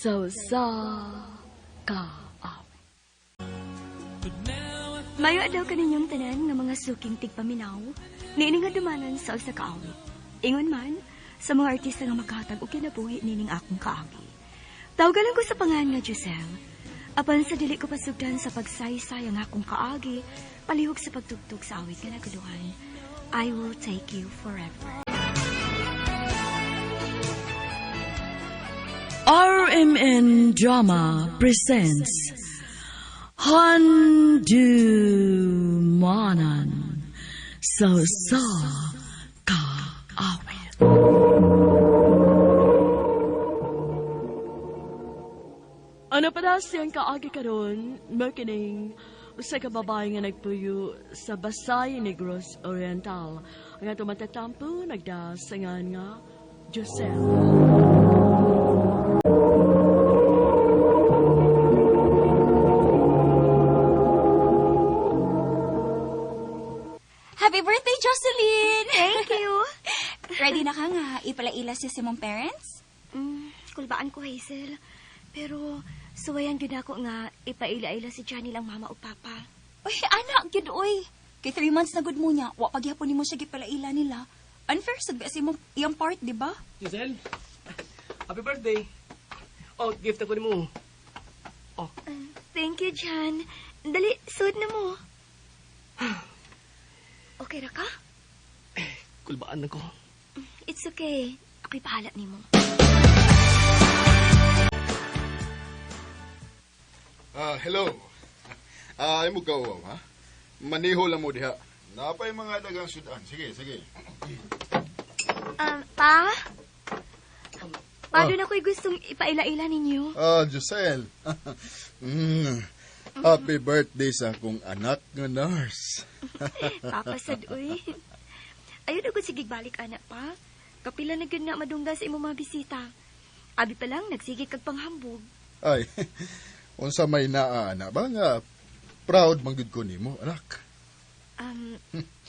Sa usa ka awit. Mayo adlaw kaninyong tanan nga mga suking tigpaminaw, niini nga dumanan sa usa ka awit. Ingon man sa mga artista nga makahatag og kinabuhi nining akong kaagi. Tawgalan ko sa pangan nga Giselle. Apan sa dili ko pasugdan sa pagsaysay ang akong kaagi, palihog sa pagtugtog sa awit nga naguluhan, I Will Take You Forever. RMN Drama presents Handumanan sa usa ka awit. Ano pa daw siyang kaagi karon, makining usa ka babae nga nagpuyo sa Basay, Negros Oriental. Ang atong matatampo nagdasangan nga Giselle. Happy birthday, Jocelyn! Thank you. Ready na ka nga ipalaila siya sa imong parents? Kulbaan ko, Hazel. Pero suwayan gyud ako nga ipaila-ila si Johnny lang mama o papa. Uy, anak, gyud oy. Kay 3 months na gud mo niya, wa pagyapon nimo siya gipalaila nila. Unfair sad ba sa imong iyang part, di ba? Giselle, happy birthday. Oh, gift ako nimo. Oh. Thank you, John. Dali, suod na mo. Okay ra ka? Kulbaan na ko. It's okay. Ako'y bahala nimo. Hello. Ay mo kauwaw, ha? Maniho lang mo diha. Napay mga dagang sudan. Sige, sige. Pa? Pa, doon ako'y gustong ipaila-ila ninyo. Giselle. Happy birthday sa akong anak nga nurse. Papa, sad, uy. Ayun ako sige balik, anak pa. Kapila na gyud nga madungga sa imong mga bisita. Abi pa lang, nagsige kag panghambog. Ay, unsa may naa, anak ba nga proud man gyud ko nimo, anak.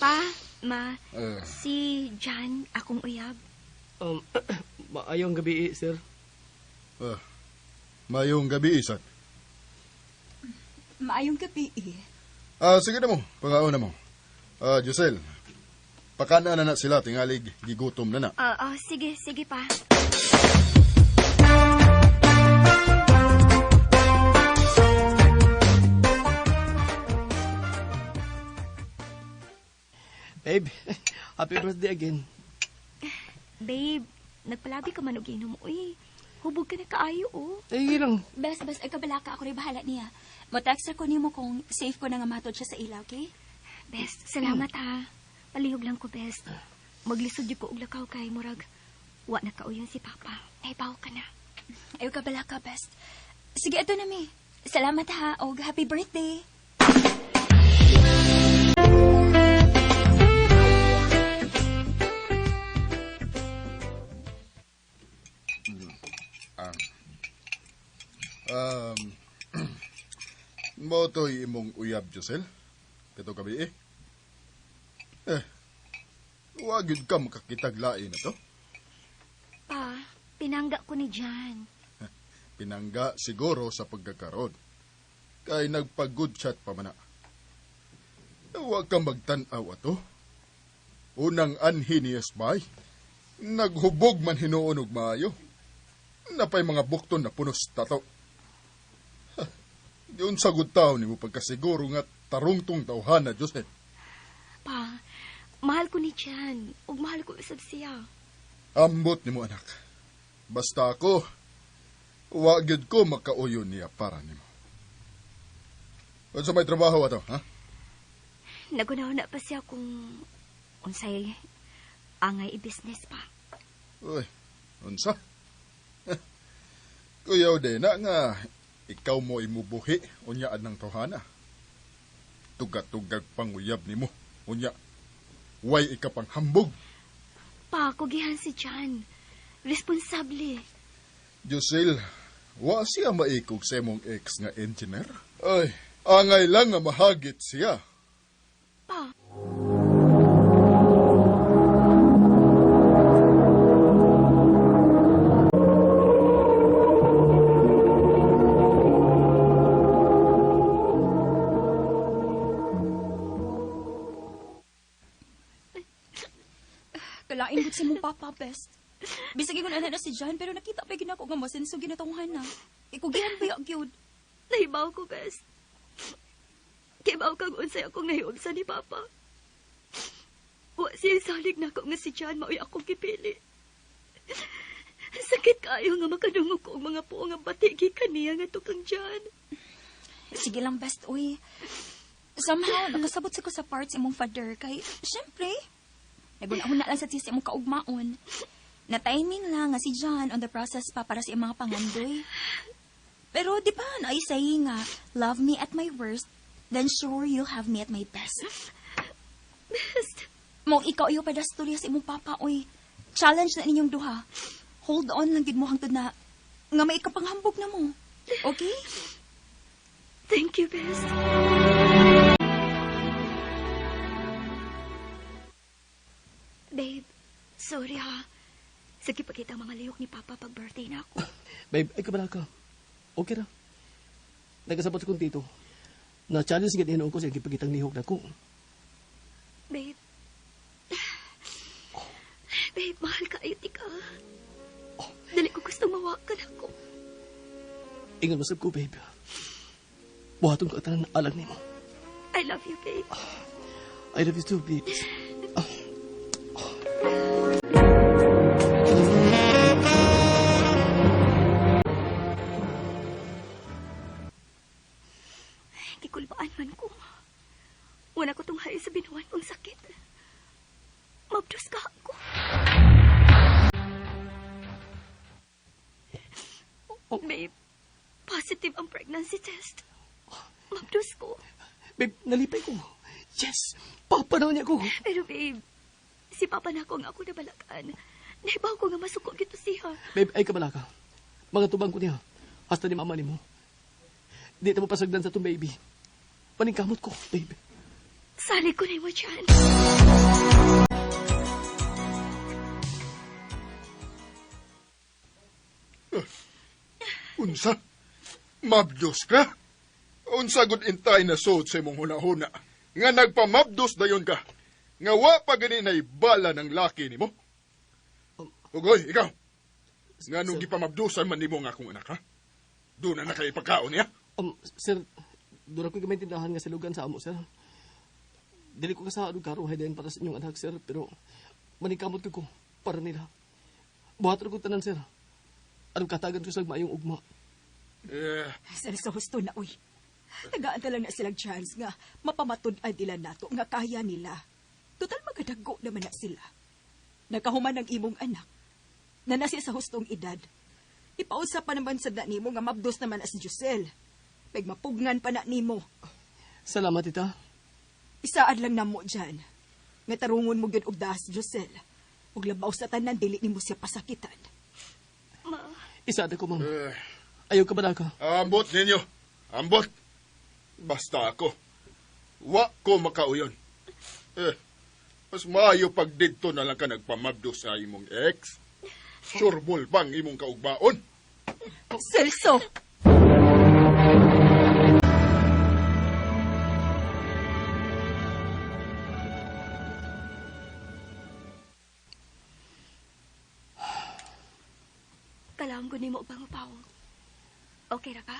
Pa, ma, si John, akong uyab. Maayong gabi, sir. Maayong gabi, isat. Maayong gabi, eh. Sige na mo, pangaon na mo. Giselle, pakana na na sila, tingalig, gigutom na na. Sige, sige pa. Babe, happy birthday again. Babe, nagpalabi ka man og inom, uy. Hubog ka na kaayo, oh. Ay, lang. Bes, ay kabala ka, ako rin bahala niya. Mo-text ko nimo kung safe ko na nga matod siya sa ila, okay? Best, salamat ha. Palihog lang ko, Best. Maglisod yung ko og lakaw kay murag. Wa na kauyon si Papa. Nahibaw ka na. Ayaw kabala ka, Best. Sige, ito na mi. Salamat ha, og happy birthday. Mo to'y imong uyab, Giselle. Kato gabi eh. Wa gyud ka makakitag lain na to. Pa, pinangga ko ni Jan. Pinangga siguro sa pagkakaroon. Kay nagpa-good chat pa man na. Wa ka magtan-aw ato. Unang anhi ni Esbay, naghubog man hinuon og maayo. Napay mga bukton na punos tato. Yun sa good taon ni mo pagkasiguro nga tarungtong tawhana, Joseph. Pa, mahal ko ni Jan, ug mahal ko usab siya. Ambot ni mo, anak. Basta ako, wa gyud ko makauyon niya para nimo. Unsa may trabaho ato, ha? Nagunaw na pa siya kung unsay angay i-business pa. Uy, unsa? Kuyaw de na nga ikaw mo imubuhi unya adnang tawhana. Tugag-tugag panguyab nimo unya way ika pang hambog. Pa, kugihan si Jan. Responsable. Giselle, wa siya maikog sa imong ex nga engineer. Ay, angay lang nga mahagit siya. Pa. imong papa, best. Bisag ingon ana na si John, pero nakita pa gyud nako nga masenso ginatunghan na. Ikugihan ba gyud? Nahibaw ko, best. Kibaw kag unsay akong nahiubsa ni Papa. Wa siya salig nako nga si John mao'y akong gipili. Sakit kaayo nga makadungog ko og mga puo nga bati gikan niya nga kang John. Sige lang, best, uy. Somehow, nakasabot sa ko sa parts imong father kay, syempre, naguna-una lang sa tis imong kaugmaon. Na timing lang nga si John on the process pa para sa imong mga pangandoy. Pero di ba, naay saying nga, love me at my worst, then sure you'll have me at my best. Best. Mo ikaw iyo padastorya sa imong papa, oy. Challenge na ninyong duha. Hold on lang gid mo hangtod na nga may ikapanghambog na mo. Okay? Thank you, best. Babe, sorry ha. Sige, pakita ang mga lihok ni Papa pag birthday na ako. Babe, ay kabala ka. Okay ra. Nagkasabot sa kong tito. Na-challenge gid hinuon ko sa gipagitang lihok na ko. Babe. Babe, mahal ka ayot ka. Dali ko gusto mawakan ako. Ingon masab ko, babe. Buhaton ko ang tanan alang nimo. I love you, babe. I love you too, babe. Gikulbaan man ko. Wala ko tunghay sa binuan kong sakit. Mabdos ka ako. Oh. Babe, positive ang pregnancy test. Mabdos ko. Babe, nalipay ko. Yes! Papa na niya ko. Pero babe, si Papa na ako nga ako nabalakan. Naibaw ko nga masuko gito siya. Babe, ay kabala ka. Mga tubang ko niya. Hasta ni mama nimo. Di na mo pasagdan sa itong baby. Paningkamot ko, babe. Salig ko na mo dyan. Unsa? Mabdos ka? Unsa gud intay na suot sa imong hunahuna? Nga nagpamabdos dayon ka. Nga wa pa gani nay bala ng laki nimo? Ugoy, ikaw. Nga nung Sir. gipamabdusan man nimo nga akong anak, ha? Doon na nakaipagkaon niya. Sir, doon ako gamitindahan nga silugan sa amo, sir. Dili ko kasahad og karuhay din para sa inyong anak, sir, pero maningkamot ko para nila. Buhat ko tanan, sir. Anong katagan ko sa maayong ugma? Eh, Sir, sa husto na, uy. Tagaan lang na silang chance nga mapamatud-an nila nato nga kaya nila. Total magadago naman na sila. Nakahuman ang imong anak na nasi sa hustong edad. Ipausap pa naman sa nimo nga mabdos naman na si Giselle. Pagmapugnan pa na nimo. Salamat, tita. Isaad lang namo dyan. Nga tarungon mo gyud og daas, Giselle. Ug labaw sa tanan dili nimo siya pasakitan. Ma, Isaad ako, ma'am. eh, Ayaw ka ba ka? ambot ninyo. Ambot. Basta ako. Wa ko makauyon. Eh, mas maayo pag didto na lang ka nagpamabdos sa imong ex. Sureball bang imong kaugbaon? Celso! Kalaom ko nimo og pangupaw. Okay ra ka?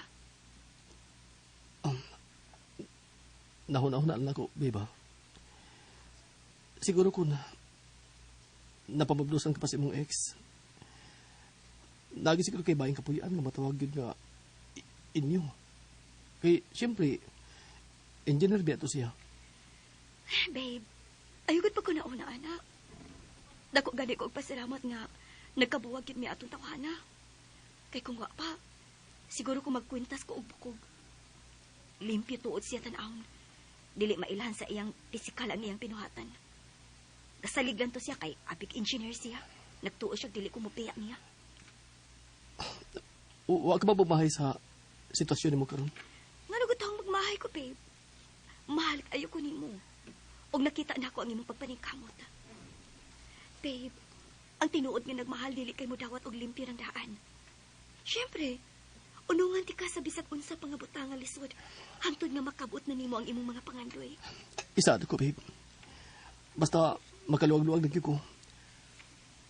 Nahuna-huna lang ako, babe, ha? Siguro kung napamablusan ka pa sa imong ex, lagi siguro kay bayang kapuyan nga matawag yun nga inyo. Kay, siyempre, engineer biya to siya. Babe, ayugod pa ko na una, anak. Dako gani ko og pasalamat nga nagkabuwag gyud mi atong tawhana. Kay kung wa pa, siguro ko magkwintas ko og bukog. Limpyo tuod siya tan-awon. Dili mailhan sa iyang pisikal ang iyang pinuhatan. Gasalig lang to siya kay apik engineer siya. Nagtuo siya dili ko mopiya niya. Wa ka ba bumahay sa sitwasyon nimo karon? Ngano gud tawong magmahay ko, babe? Mahal kayo ko nimo. Og nakita na ako ang imong pagpaningkamot. Babe, ang tinuod nga nagmahal dili kay mo dawat og limpyo ng daan. Siyempre, unungan ti ka sa bisag unsa pangabutang nga lisod hangtod nga makabot na nimo ang imong mga pangandoy. Isaad ko, babe. Basta makaluwag-luwag na gyud ko.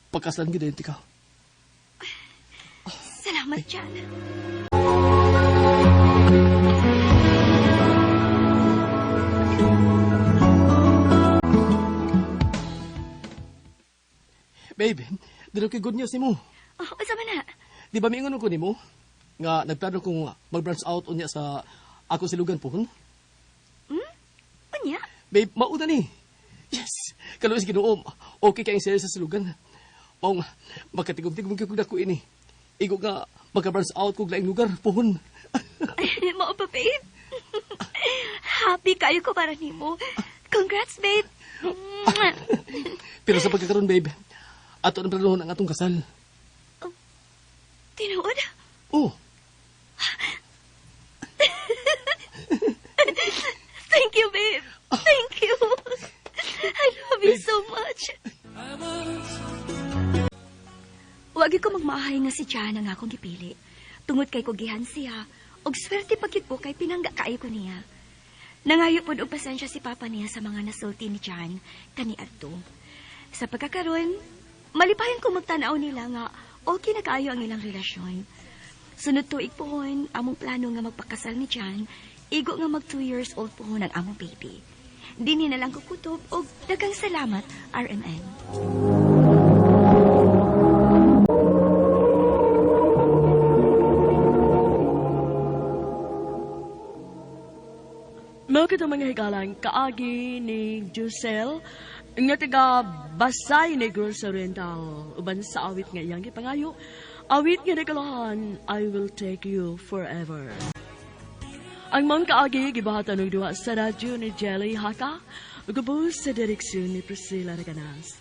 Pagkasalan gid ka. Salamat, John. Babe, dito kay good news nimo. Oh, unsa man na? Di ba miingon ko nimo nga nagplano kong mag-branch out unya sa ako silugan pohon? Unya? Babe, mauna ni. Yes, kaluoy sa Ginoo. Okay kayong sales sa silugan. Maong makatigom-tigom gyud kog dako ini. Igo nga maka-branch out kog laing lugar pohon. Mao pa, babe. Happy kayo ko para nimo. Congrats, babe. Mwah. Pero sa pagkakaroon, babe, ato ang planohon ang atong kasal. Tinuod? Oh, Thank you, babe. Thank you. I love you so much. Wag ko magmaahay nga si John ang akong gipili. Tungod kay kugihan siya, og swerte pagyud ko kay pinangga kaayo ko niya. Nangayo pod og pasensya si Papa niya sa mga nasulti ni John kaniadto. Sa pagkakaroon, malipayon ko magtan-aw nila nga okay na kaayo ang ilang relasyon. Sunod tuig pohon, among plano nga magpakasal ni John, igo nga mag 2 years old pohon ang among baby. Dinhi na lang ko kutob og daghang salamat, RMN. Mao kadtong mga higalang kaagi ni Giselle nga taga Basay Negros Oriental uban sa awit nga iyang gipangayo, awit nga nagkalahan I Will Take You Forever. Ang maong kaagi gibuhatan og duha sa radyo ni Jelly Haka ug gabuos sa direksyon ni Priscilla Reganas.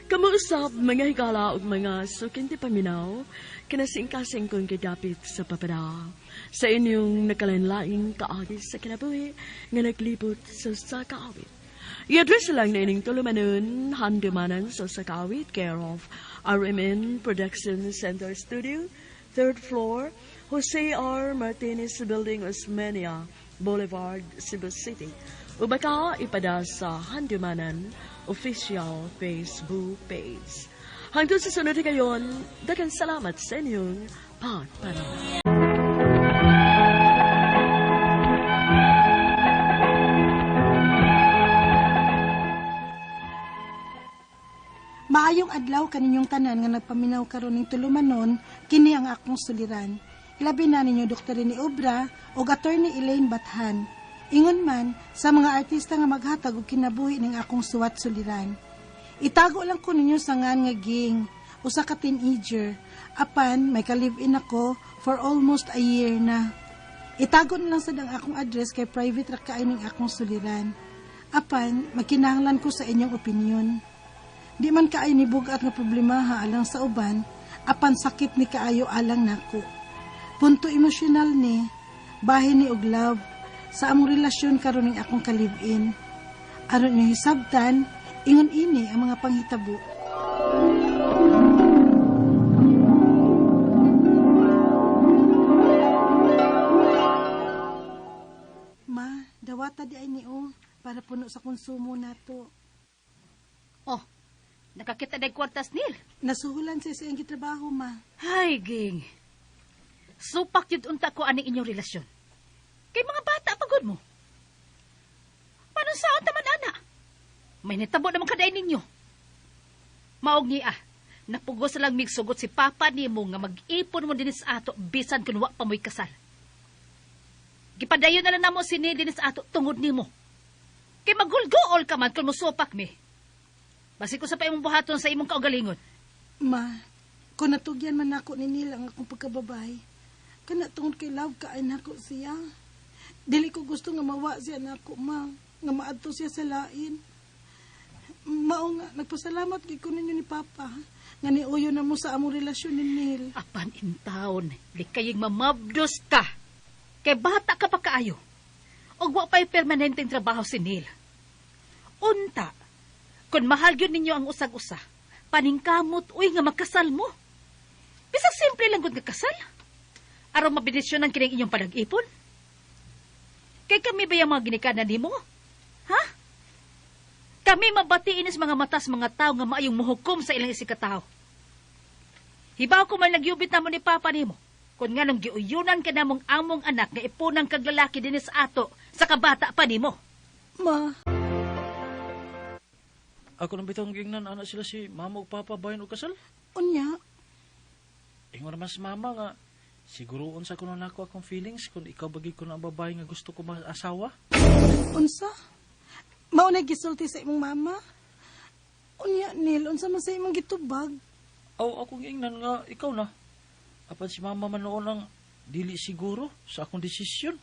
Kamuusap mga higala ug mga suking paminaw kinasingkasing kong gidapit sa papada sa inyong nakalain-laing kaagi sa kinabuhi nga naglibot sa usa ka awit. I-address lang na ining tulumanon, handumanan sa usa ka awit, care of RMN Production Center Studio, 3rd floor, Jose R. Martinez Building, Osmeña Boulevard, Cebu City. O baka ipada sa Handumanan official Facebook page. Hangtod sa sunod higayon, daghang salamat sa inyong pagpaminaw. Maayong adlaw kaninyong tanan nga nagpaminaw karon ning tulumanon, kini ang akong suliran. Ilabi na ninyo Dr. Rene Obra ug Attorney Elaine Bathan. Ingon man sa mga artista nga maghatag og kinabuhi ning akong suwat suliran. Itago lang ko ninyo sa ngan nga ging, usa ka teenager, apan may ka-live-in ako for almost a year na. Itago na lang sad ang akong address kay private ra kaayo ning akong suliran. Apan magkinahanglan ko sa inyong opinion. Di man kaayo ni bugat nga problema ha alang sa uban, apan sakit ni kaayo alang nako. Punto emosyonal ni, bahin ni og love, sa among relasyon karon ning akong ka-live-in. Aron niyo hisabtan, ingon ini ang mga panghitabo. Ma, dawata di ay niyo para puno sa konsumo nato. Oh, nakakita na kwartas nil. Nasuhulan siya sa iyang gitrabaho, ma. Ay, ging. Supak yun unta ko aning inyong relasyon. Kay mga bata, pagod mo. Paano saan taman, ana? May nitabo naman kaday ninyo. Maog niya, napugos lang migsugot si Papa nimo nga mag-ipon mo dinis ato bisan kun wa pa mo'y kasal. Gipadayon na lang namo si ni dinis ato tungod nimo. Kay magulgool ka man kun mosupak mi. Basi ko sa pa imong buhaton sa imong kaugalingon. Ma, kung natugyan man nako ni Neil ang akong pagkababay, kana tungod kay love ka ay nako siya. Dili ko gusto nga mawa siya nako, ma, nga maadto siya sa lain. Mao nga, nagpasalamat gid ko ninyo ni Papa, nga niuyo na mo sa among relasyon ni Neil. Apan in town, likaying mamabdos ka. Kay bata ka pa kaayo. Og wa pa'y permanenteng trabaho si Neil. Unta, kung mahal yun ninyo ang usag-usa, paningkamot, uy, nga magkasal mo. Bisag simple lang gud nga kasal. Aron mabendisyon ang kining inyong panag-ipon. Kay kami ba yung mga ginikanan nimo? Ha? Kami mabati inis mga matas mga tao nga maayong muhukom sa ilang isikataw. Hibaw ko man nagyubit na mo ni Papa nimo. Kung nga nung giuyunan ka namong among anak nga ipunang kag lalaki dinhi sa ato sa kabata pa nimo. Ma, Ako nang bitong gingnan anak sila si mama ug papa bahin og kasal. unya, Ingon naman si mama nga siguro unsa kuno nako akong feelings kung ikaw bagay ko na ang babae nga gusto ko maasawa. Unsa? Mao na gisulti sa imong mama? Unya, Neil, unsa man sa imong gitubag? Aw, akong ingnan nga ikaw na. Apan si mama man noon ang dili siguro sa akong desisyon.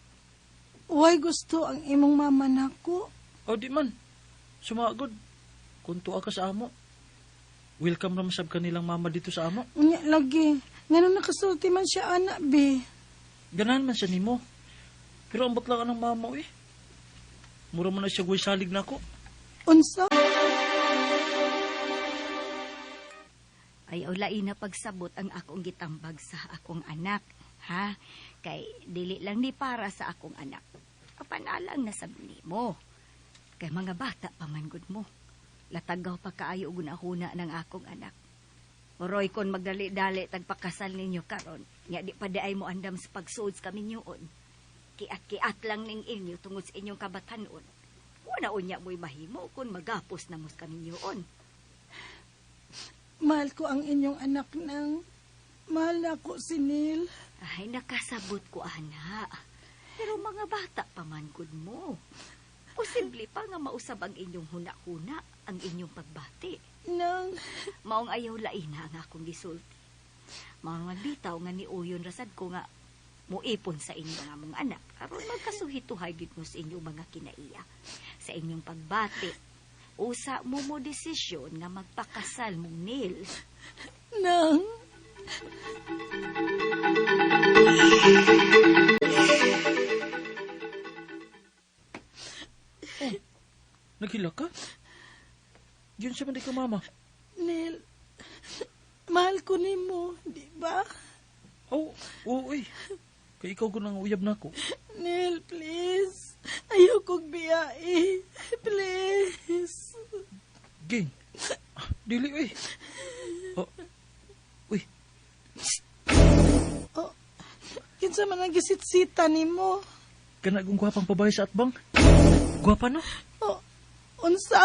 Way gusto ang imong mama nako. Aw, di man. Sumagod. Kung tuwa ka sa amo. Welcome naman sab kanilang mama dito sa amo. Unya lagi. Ngano nakasulti man siya anak be. Ganahan man siya nimo. Pero ambot lang anang mama eh. Mura man na siya guy salig nako. Unsa? Ay lain na pagsabot ang akong gitambag sa akong anak, ha? Kay dili lang ni para sa akong anak. Apan alang na sab nimo. Kay mga bata pa man gud mo. Latagaw pa kaayo og hunahuna ng akong anak. Oroy kon magdali-dali tagpakasal ninyo karon, nya di pa diay mo andam sa pagsuod sa kaminyoon. Kiat-kiat lang ning inyo tungod sa inyong kabatanon. Wala unya mo'y mahimo kon magapos na mo sa kaminyoon. Mahal ko ang inyong anak nang. Mahal na ako si Neil. Ay, nakasabot ko, ana. Pero mga bata pa man gud mo. Posible pa nga mausab ang inyong huna-huna, ang inyong pagbati. Nang, Maong ayaw laina ang akong gisulti. Mga bitaw nga ni Uyon rasad ko nga muipon sa inyo ang among anak aron magkasuhituhay gid mo sa inyong mga kinaiya. Sa inyong pagbati, usa mo mo desisyon nga magpakasal mong Neil. nang. Naghilak ka? Yun siya man di ka mama. Neil, mahal ko nimo, di ba? Oh, oo eh. Kay ikaw ko nang uyab nako. Neil, please. Ayaw kong biyae. Please. Ging. Ah, dili eh. Oh. Uy, Oh, kinsa man ang gisitsita nimo? kana kong gwapang babae sa atbang. Gwapa no? Oh, unsa?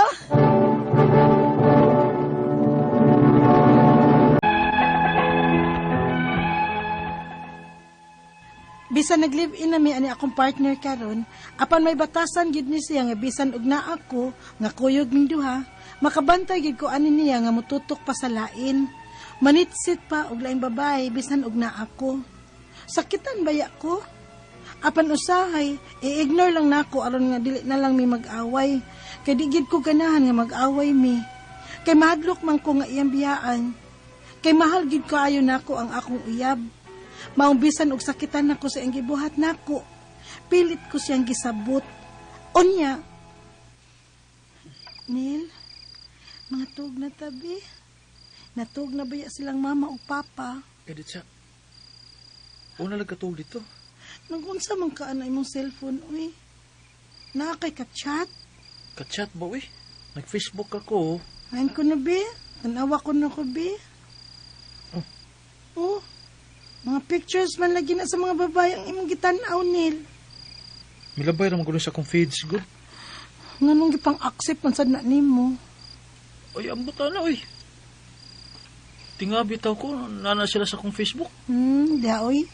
Bisan nag-live-in na mi ani akong partner karon, apan may batasan gid ni siya nga bisan og naa ako nga kuyog ming duha, makabantay gid ko ani niya nga mututok pa sa lain. Manitsit pa og laing babae bisan og naa ako. Sakitan baya ko? Apan usahay, i-ignore lang nako aron nga dili na lang mi mag-away. Kay di gid ko ganahan nga mag-away mi. Kay mahadlok man ko nga iyang biyaan. Kay mahal gid kaayo nako ang akong uyab. Maong bisan og sakitan nako sa iyang gibuhat nako. Pilit ko siyang gisabot. Unya. Neil, mga tuog na tabi. Natuog na baya silang mama o papa. Edit siya. Una lang katuog dito. Nagunsa man ka ana imong cellphone, uy. Naa kay ka-chat. Ka-chat ba uy? Nag-Facebook ako. Ayan ko na, be. Tanawa ko na ko, be. Oh. Oh. Mga pictures man lagi na sa mga babae ang imong gitan-aw, Neil. Milabay ra man kuno sa akong feeds good. Nganong gipang accept man sad na nimo? Ay, ambot na uy. Tinga bitaw ko, nana sila sa akong Facebook. Diha oy.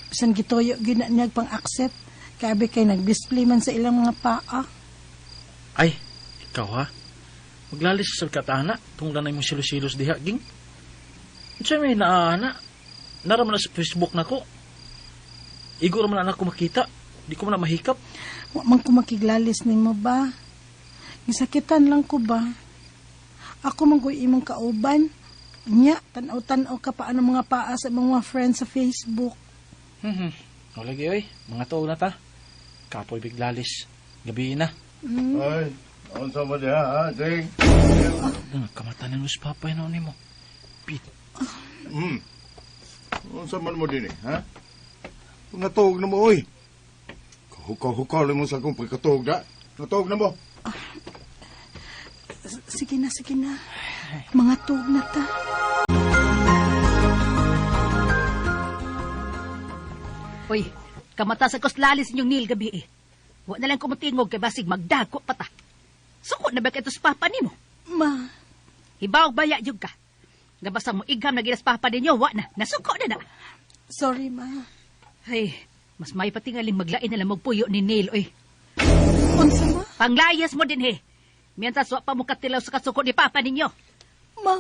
Bisan gituyo gyud na niya pang accept. Kay abi kay nag-display man sa ilang mga paa. Ay, ikaw ha? Maglalis sa katana, tungdan na imong silos-silos diha, ging. Unsa may naana? Nara man na sa Facebook nako. Igo ra man na ako makita. Di ko man na mahikap. Wa man ko makiglalis nimo ba? Gisakitan lang ko ba? Ako man ko'y imong kauban. Nya, tan-aw-tan-aw ka pa ano mga paa sa imong mga friends sa Facebook. Wala gyud oy, mga tuog na ta. Kapoy biglalis. Gabi na. Ay, unsa mo diha, ha, Jing? Kamata ni Luz Papa noon nimo. Pit. Unsa man mo dinhi, ha? Natuog na mo, oy. Kahukaw-hukaw lang mo sa akong pagkatuog da. Natuog na mo. Sige na, sige na. Mga tuog na ta. Uy, kamata sa kuslalis inyong Neil gabi eh. Wa na lang kumutingog kay basig magdako pa ta. Suko na ba kay sa papa nimo? Ma, Hibaw baya jud ka. Nga basta mo igham na gilas papa ninyo, wa na. Nasuko na na. Sorry, ma. Ay, mas may patingaling maglain na lang magpuyo ni Neil, oy. Unsa, ma? Panglayas mo din, he. Mientras wa pa mo katilaw sa kasuko ni papa ninyo. Ma.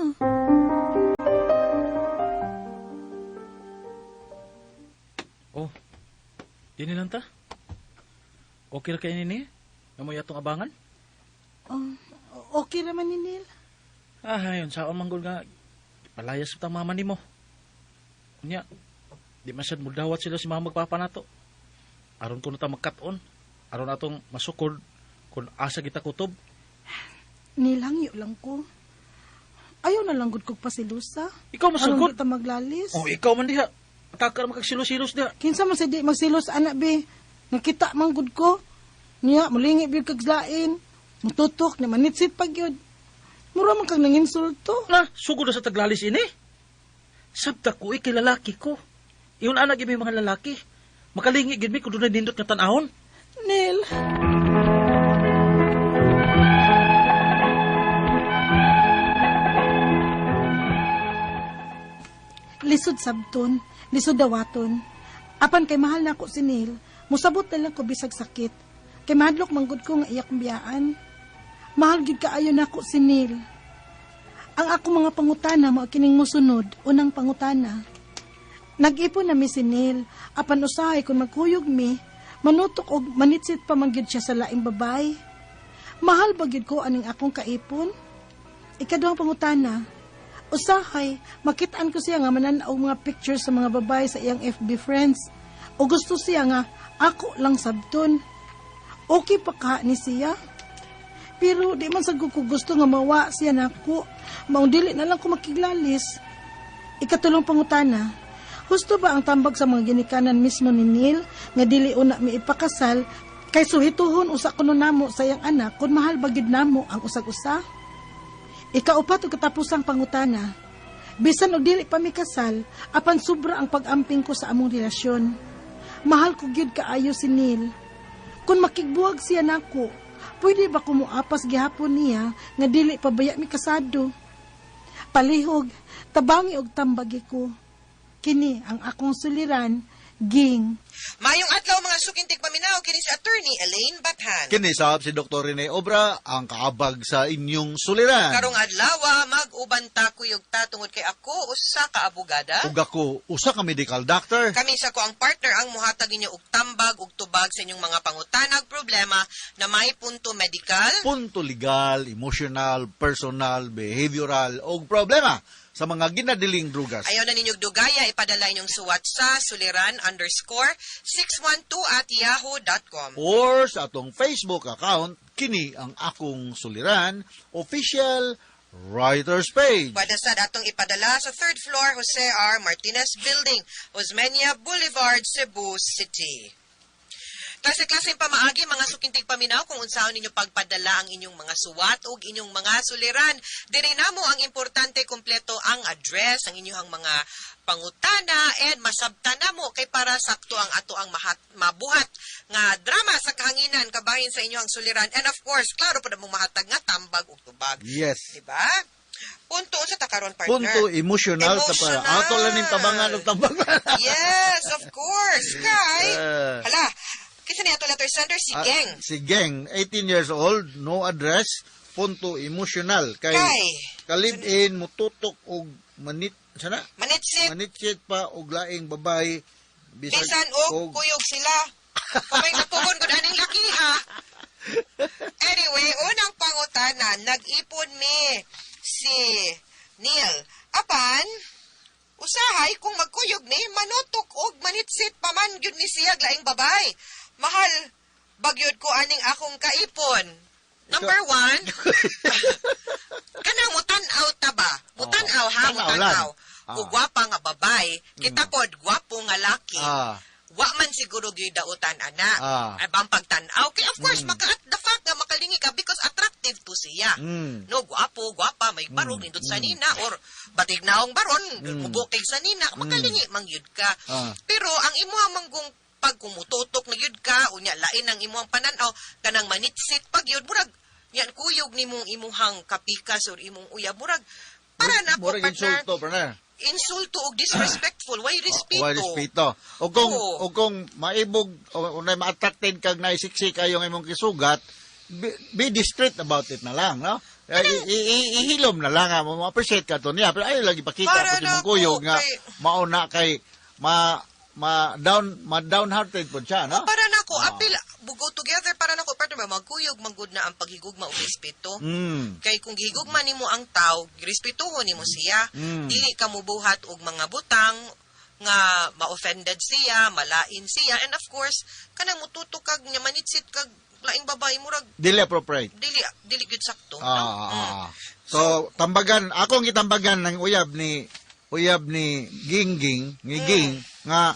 Oh, di nilang ta. Okay ra kay nini? Namoy atong abangan? Oh, okay raman ni Neil. Ah, ayon sa manggol nga palayas ta mama nimo. Unya, di man sad mudawat sila si mama magpapa nato. Aron kuno ta magkat-on, aron atong masukod kun asa kita kutob. Neil, hangyo lang ko. Ayaw na lang gud kog pasilusa. Ikaw masugod. Aron di ta maglalis. Oh, ikaw man diha. Ataka ra magsilos-silos diha. Kinsa man sa di magsilos anak be. Nakita man gud ko. Niya mulingi gyud kag lain. Mututok ni manitsit pag yun. Mura man kag nanginsulto. Na, sugod na sa taglalis ini. Sabta ko, ikay lalaki ko. Iyon anak gyud may mga lalaki. Makalingi gyud mi kun dunay nindot nga tan-awon. Neil. Lisod sabton, lisod dawaton. Apan kay mahal na ako si Neil, musabot na lang ko bisag sakit. Kay mahadlok manggod ko nga iyak biyaan. Mahal gid kaayo nako si Neil. Ang ako mga pangutana mao kining mosunod, unang pangutana. Nag-ipon na mi si Neil, apan usahay kung magkuyog mi, manutok og manitsit pa man gyud siya sa laing babay. Mahal ba gyud ko aning akong kaipon? Ikaduhang pangutana, usahay, makitaan ko siya nga manan-aw mga pictures sa mga babae sa iyang FB friends. O gusto siya nga, ako lang sabton. Okay pa ka ni siya? Pero di man sad ko gusto nga mawa siya nako. Maong dili na lang ko makiglalis. Ikatulong pangutana, husto ba ang tambag sa mga ginikanan mismo ni Neil nga dili una mi ipakasal kay suhituhon usa kuno namo sa iyang anak kung mahal ba gid namo ang usag-usa? Ikaupat ug katapusang pangutana, bisan og dili pa mi kasal, apan sobra ang pag-amping ko sa among relasyon. Mahal ko gyud kaayo si Neil. Kung makigbuwag siya nako, pwede ba kumuapas gihapon niya nga dili pa baya mi kasado? Palihog, tabangi og tambagi ko. Kini ang akong suliran, Ging. Mayong adlaw mga suking tigpaminaw kini si Attorney Elaine Bathan. Kini sab si Dr. Rene Obra ang kaabag sa inyong suliran. Karong adlaw mag-uban ta kuyog ta tungod kay ako usa ka abogada. Ug ako usa ka medical doctor. Kami sa ko ang partner ang muhatag ninyo og tambag ug tubag sa inyong mga pangutanag problema na may punto medical, punto legal, emotional, personal, behavioral og problema sa mga ginadiling drugas. Ayaw na ninyong dugaya, ipadala inyong suwat sa suliran_612@yahoo.com. Or sa atong Facebook account, kini ang akong suliran, official writer's page. Pwede sad atong ipadala sa 3rd floor Jose R. Martinez Building, Osmeña Boulevard, Cebu City. Klase-klaseng pamaagi, mga sukintig paminaw, kung unsaon ninyo pagpadala ang inyong mga suwat o inyong mga suliran. Diri namo ang importante, kumpleto ang address, ang inyong mga pangutana, and masabta namo kay para sakto ang ato ang mabuhat nga drama sa kahanginan kabahin sa inyong suliran. And of course, klaro pa na mong mahatag nga tambag ug tubag. Yes. Diba? Punto sa takaron, partner. Punto emotional ta para ato lang ning tabangan og tabangan. Yes, of course. Kay, hala, kinsa ni ato letter sender? Si Geng. Si Geng, 18 years old, no address, punto emotional. Kay, kalib-in, mututok og manit, sana? Manitsit. Manitsit pa og laing babae. Bisan og kuyog sila. Kumay napugon gud aning laki ha. Anyway, unang pangutana, nag-ipon mi si Neil. Apan, usahay kung magkuyog mi, manutok og manitsit pa man gyud ni siya laing babae. Mahal bagyod ko aning akong kaipon. Number one, kanang mutan-aw ta ba? Mutan-aw ha, mutan-aw. O gwapa nga babae, kita pod gwapo nga laki. Wa man siguro gyud dautan ana. Ay bang pagtan-aw kay of course maka the fact nga makalingi ka because attractive to siya. siya. No, gwapo, gwapa, may barog, nindot sa nina, or batig naong baron, mubukig sa nina, makalingi man gyud ka. Pero ang imuha manggong pag kumututok na gyud ka, unya lain ang imuhang pananaw, kanang manitsit pag yun, murag, yan kuyog nimong imuhang kapikas or imong uyab, murag, para na po, Murag partner, insulto, partner. Insulto og disrespectful, why respeto? Why respeto. O kung Oo. O kung maibog o na ma-attracted kag naisiksik kayo ng imong kisugat, be discreet about it na lang, no? Eh, ihilom na lang, ha. Mo-appreciate ka to niya. Pero ayaw lagi pakita Para po imong na po, kuyog nga mauna kay ma ma down ma downhearted po siya, no? Para nako, apil, go together para nako, partner, magkuyog, manggod na ang paghigugma og respeto. Kay kung gihigugma nimo ang tao, respetuhon nimo siya. Dili ka mubuhat og mga butang nga ma-offended siya, malain siya, and of course, kanang mututo kag nya manitsit kag laing babae, murag Dili appropriate. Dili dili gyud sakto, no? Ah. So tambagan, akong gitambagan ng uyab ni Gingging, ni Ging nga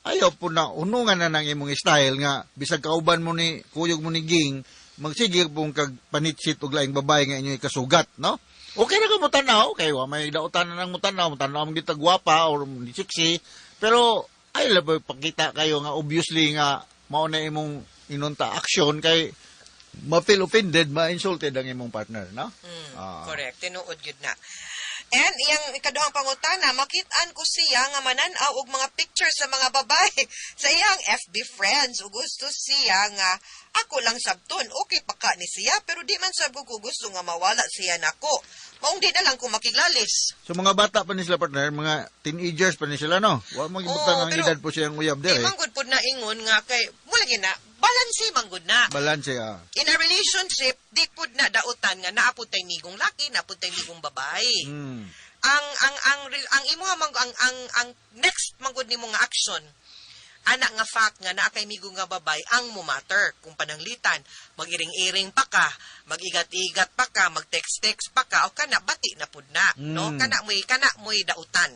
ayaw po na unungan na ng imong style nga bisag kauban mo ni kuyog mo ni Ging, magsige pong kag panitsit og laing babae nga inyo'y kasugat, no? Okay na ka mo tanaw kay wa may dautan na nang mo tanaw, mo tanaw mo ditag gwapa or ni sexy, pero ay labi pakita kayo nga obviously nga mao na imong inunta action kay ma-feel offended, ma-insulted ang imong partner, no? Correct, tinuod gyud na. And iyang ikaduhang pangutana, makit-an ko siya nga manan-aw og mga pictures sa mga babae sa iyang FB friends ug gusto siya nga ako lang sabton. Okay pa ka ni siya, pero di man sab ko gusto nga mawala siya nako. Maong di na lang ko makiglalis. So mga bata pa ni sila, partner, mga teenagers pa ni sila, no? Wa mo gibutang Oo, ang pero edad po siyang uyab Di dire. man gud pud na ingon nga kay mo lagi na balance man gud na. Balanse ah. In a relationship, di pud na dautan nga naa pud tay migong laki, naa pud tay migong babae. Ang imo man ang next man gud nimo nga action ana nga fact nga naa kay migo nga babay ang mo matter kung pananglitan magiring-iring pa ka, magigat-igat pa ka, mag-text-text pa ka, o kana bati na pud na, no? Kana mo'y dautan.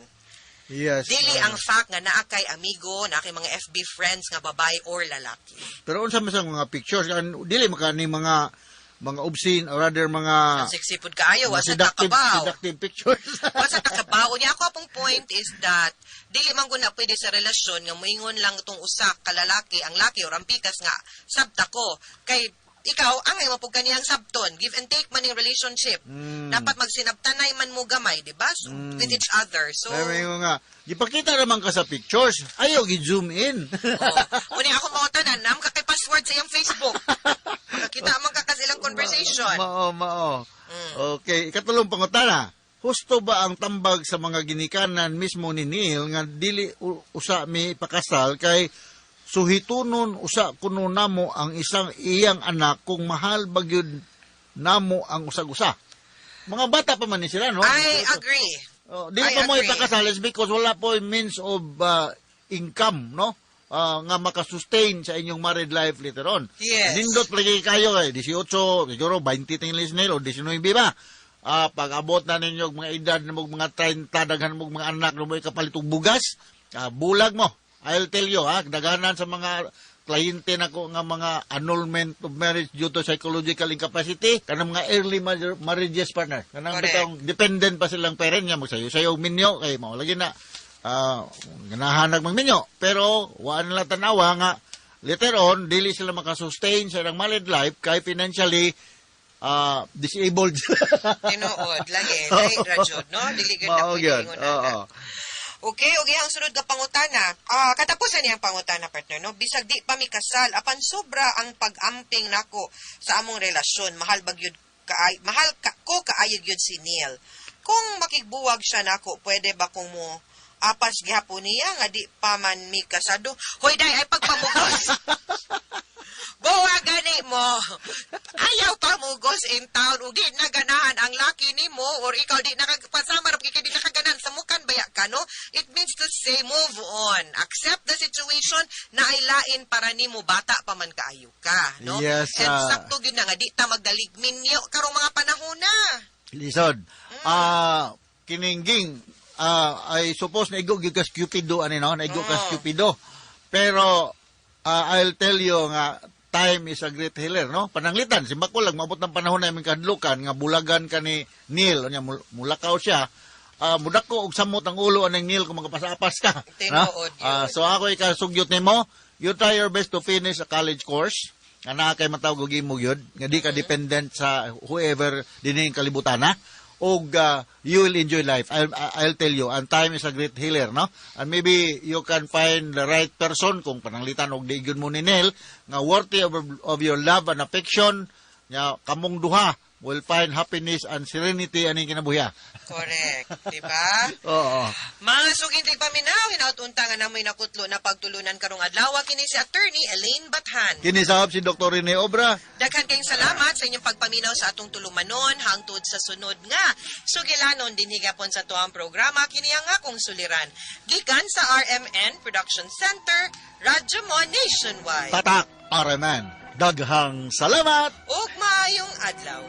Dili ang fact nga naa kay amigo, naa kay mga FB friends nga babae or lalaki. Pero unsa man sa mga pictures kan dili maka ni mga obscene or rather mga Sexy pud kaayo, mga wa sa seductive, takabaw. Seductive pictures. Wa sa takabaw niya. Ako apong point is that dili man gud na pwede sa relasyon nga moingon lang itong usa ka lalaki, ang laki or ang pikas nga sabta ko kay ikaw ang imo pud kaniyang sabton. Give and take man yung relationship. Dapat magsinabtanay man mo gamay, di ba? So, with each other. So Ay, may nga, gipakita naman ka sa pictures. Ayaw gi-zoom in. Oh. Kuni ako mao tanan nam ka kay password sa iyang Facebook. Makakita man ka kasi ilang conversation. Mao, mao. Okay, ikatulong pangutana. Husto ba ang tambag sa mga ginikanan mismo ni Neil nga dili usa mi pakasal kay suhitunon usa kuno namo ang isang iyang anak kung mahal ba gyud namo ang usag-usa? Mga bata pa man ni sila, no? I agree. Oh, dili I pa mo agree. ipakasal is because wala po means of income, no? Ah, nga makasustain sa inyong married life later on. Nindot lagi kayo eh, 18, siguro 20 tinglis nil o 19 ba? Ah, pag abot na ninyo og mga edad na mga 30, daghan mo mga anak na mo ikapalit og bugas, bulag mo. I'll tell you ha, daghanan sa mga kliyente nako nga mga annulment of marriage due to psychological incapacity, kanang mga early marriages, partner, kanang bitong dependent pa silang parent niya, magsayo-sayo og minyo kay mao lagi na ganahan magminyo, pero wa nila tanawa nga later on dili sila makasustain sa ilang married life kay financially disabled. Tinuod lagi, lahi ra jud, no? Dili gyud na Mao pwede gyud. ingon ana. Okay, ang sunod nga pangutana. Katapusan niyang pangutana, partner, no? Bisag di pa mi kasal, apan sobra ang pag-amping nako sa among relasyon. Mahal ba gyud kaay, mahal ka, ko kaayo gyud si Neil. Kung makigbuwag siya nako, pwede ba kung mo apas gihapon niya nga di pa man mi kasado? Hoy day, ay pagpamugos. Buwa gani mo. Ayaw pamugos in town ug di naganahan ang laki nimo or ikaw di nakapasama ra kay di nakaganahan sa mukan baya ka, no? It means to say move on. Accept the situation na ay lain para nimo, bata pa man kaayo ka, no? Yes, And ah. sakto gyud na nga di ta magdaligminyo karong mga panahon na. Lisod. Kiningging, I suppose naigo gyud kas Cupido ani, no? Naigo kas Cupido. Pero I'll tell you nga Time is a great healer, no? Pananglitan, si lang maabot ng panahon na imong kahadlukan nga bulagan ka ni Neil, unya mulakaw siya. Mudako og samot ang ulo aning Neil kung magapasapas ka. No? Tinuod yun. So ako ikasugyot nimo, you try your best to finish a college course. Nga naa kay matawag og imo gyud, nga di ka dependent sa whoever dinhi ang kalibutan, ha? Og you will enjoy life. I'll tell you, and time is a great healer, no? And maybe you can find the right person kung pananglitan og di gyud mo ni Neil nga worthy of your love and affection, nya kamong duha will find happiness and serenity aning kinabuhi. Correct, di ba? Oo. Mga suking tigpaminaw, hinaut-unta nga namoy nakutlo na pagtulunan karong adlaw, kini si Attorney Elaine Bathan. Kini sahab si Dr. Rene Obra. Daghan kayong salamat sa inyong pagpaminaw sa atong tulumanon hangtod sa sunod nga sugilanon dinhi gapon sa tuang programa, kini ang Akong Suliran. Gikan sa RMN Production Center, Radyo Mo Nationwide. Tatak RMN. Daghang salamat. Ug maayong adlaw.